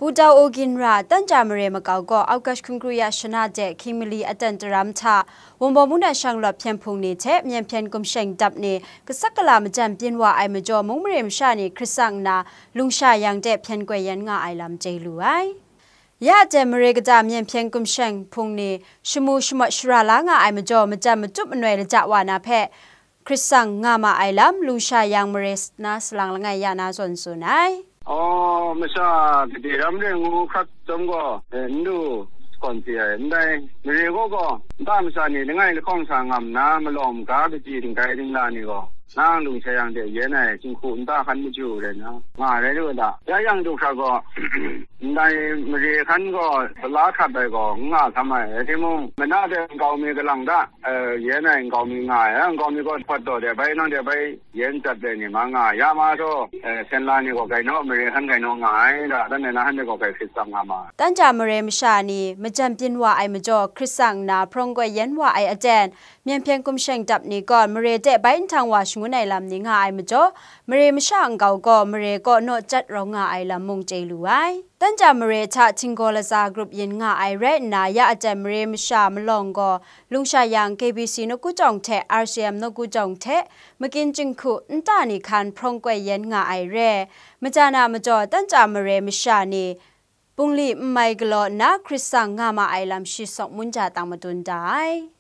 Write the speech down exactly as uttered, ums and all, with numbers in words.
Pudau Oginra, Tanja mare makau gaw August hkungkru ya shana de hkying mali aten taram hta, Wunbaw mung na shanglawt hpyen hpung ni hte myen hpyen gumsheng dap ni, kasak kala majan byin wa ai majaw, mung mare masha ni hkrit tsang nna, lungsha yang de hpyen koi yen nga ai lam chye lu ai. Ya de mare kata myen hpyen gumsheng hpung ni, shamu shamawt shara la nga ai majaw, majan matup manoi laja wa na hpe, hkrit tsang nga ma ai lam, lungsha yang mare na salang langai ya na zawn tsun ai. Aw, masha gade ram re ngu hkrat chyawm gaw, eh, n du shakawn si ai. Ndai mare gaw gaw, nta masha ni langai lahkawng sa ngam nna, malawng maga, kaji dinggai dingla ni gaw, nang lungsha yang de yen ai, jinghku nta hkan maju rai nna, nga ai rai lu ai da. Ya yang du hkra gaw, ndai mare hkan gaw, sala hkrat ai gaw, n nga hkam ai, rai timung, mana de nkau mi galang da, eh, yen ai nkau mi nga ai, nkau mi gaw hpawt daw de bai, nang de bai, yen jat de ni ma nga ai, ya ma taw, eh, sen la ni gaw gai naw, mare hkan gai naw nga ai da, dan de na hkan de gaw gai hkrit tsang nga ma ai. Tanja mare masha ni, majan byin wa ai majaw, hkrit tsang nna, hprawng koi yen wa ai aten, myen hpyen gumsheng dap ni gaw, mare de bai nhtang wa shangun ai lam ni nga ai majaw, mare masha nkau gaw, mare kaw naw jat rawng nga ai lam mung chye lu ai. Tanja mare hta htinggaw latsa grup yin nga ai rai nna, ya aten mare masha malawng gaw, lungsha yang K B C nawku jawng hte R C M nawku jawng hte, makyin jinghku nta ni hkan hprawng koi yen nga ai re. Majan a majaw, Tanja mare masha ni, bungli n mai galaw nna hkrit tsang nga ma ai lam shi sawk munja tang madun da ai.